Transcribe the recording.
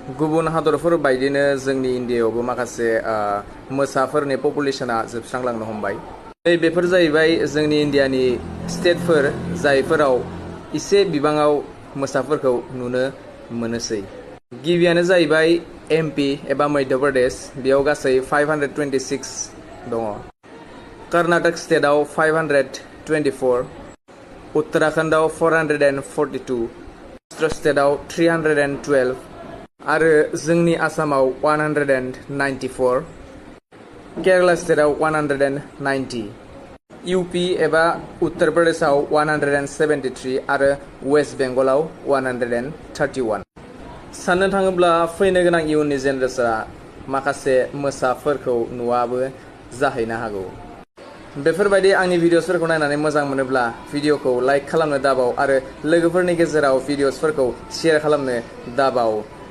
गुबुन हादरफोर बायदिनो जोंनि इन्डियायावबो माखासे मोसाफोरनि पपुलेशना जोबस्रांलांनो हमबाय। बेफोर जाहैबाय जोंनि इन्डियानि स्टेटफोर जायफोराव एसे बिबाङाव मोसाफोरखौ नुनो मोनोसै। गिबियानो जाहैबाय MP एबा मध्य प्रदेश, बेयाव गासै 526 दङ। कर्नाटक स्टेटआव 524, उत्तराखन्डआव 442, महाराष्ट्र स्टेटआव 312 आरो जोंनि आसामाव 194, केराला स्टेटआव 190, UP एबा उत्तर प्रदेशआव 173 आरो वेस्ट बेंगलाव 131। साननो थाङोब्ला फैनो गोनां इयुननि जेनेरेशना माखासे मोसाफोरखौ नुवाबो जाहैनो हागौ। बेफोरबायदि आंनि भिडिअसफोरखौ नायनानै मोजां मोनोब्ला भिडिअखौ लाइक खालामनो दाबाव आरो लोगोफोरनि गेजेराव भिडिअसफोरखौ शेयार खालामनो दाबाव।